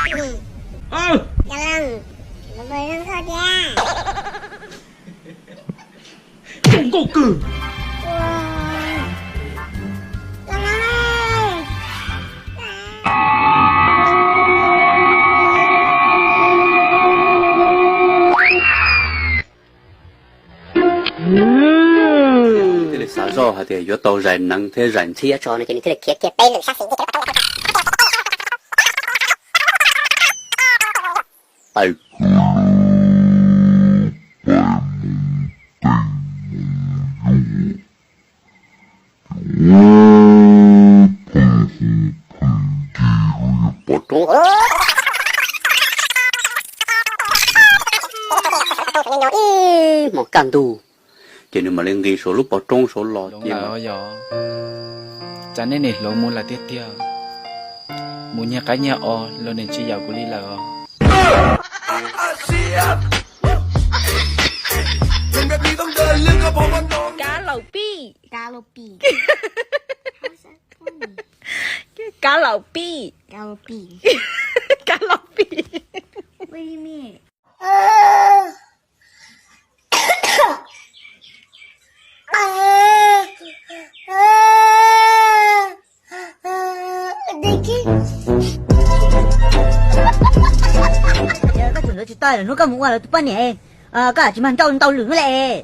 Ntawd los, los mus zoo kho tiag. Zoo nkauj kawg. Los, los. Thiaj li xav zoj hais tias yuav tau zais neev thiab zais ntxhiab tso no ces nws thiaj li khiav kiag peb lwm sab xis. Taw. Pov roob. Ib hmos kaj ntug, ces nws mam li nqis saum lub pov roob saud los ces yog, cas nej nim hloov mus lawm tiag tiag. Mus nyiag qaib nyiag os los nim tsis yaum kuv li lawm os. Kab laus pij. Kab laus pij. Kab laus pij. Kab laus pij. Kab laus pij. Koj tseem ntawd tsis tau lawm, hnub koj mus ua lawv tus poj niam, koj tsis mag nrauj ntau lwm hnub lawm.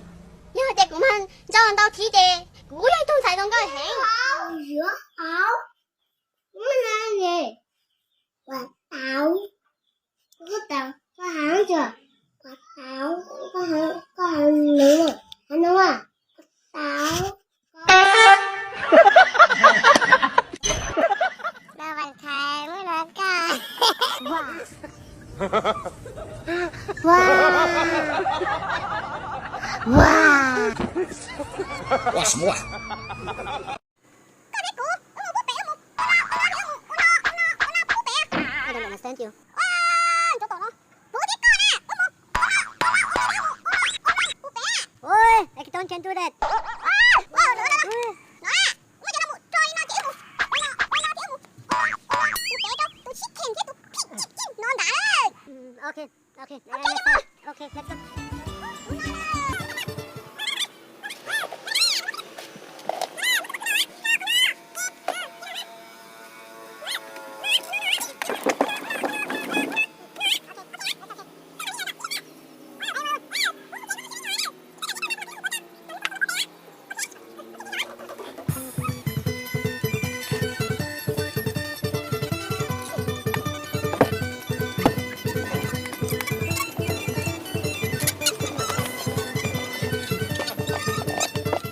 Yog hais tias kuv mag nrauj ntau thiab ces kuv kuj yog ib tug ntxhais zoo nkauj heev. Yuav hauv. Ua tau. Koj tau, koj hais, koj hais, koj hais no, hais no, tau. Nws vam thaiv muaj no koj. Ua, ua, ua. Koj thiab kuv wb mus pub pem, wb mus ua no, ua no, ua no, ua no, ua no pub pem. I don't understand you. Ua, nrov tom no. Kuv thiab koj na, wb mus ua no, ua no, ua no, ua no, ua no, ua no pub pem. Oi, I don't can do that. Ua, ua, no, no, no. No, wb cov no mus tso li no ces wb mus ua no, ua no ces wb mus ua no, ua no pub pem rau tus sib khem thiab tus phim chim chim no ntag. Ok, ok, ok, let's go.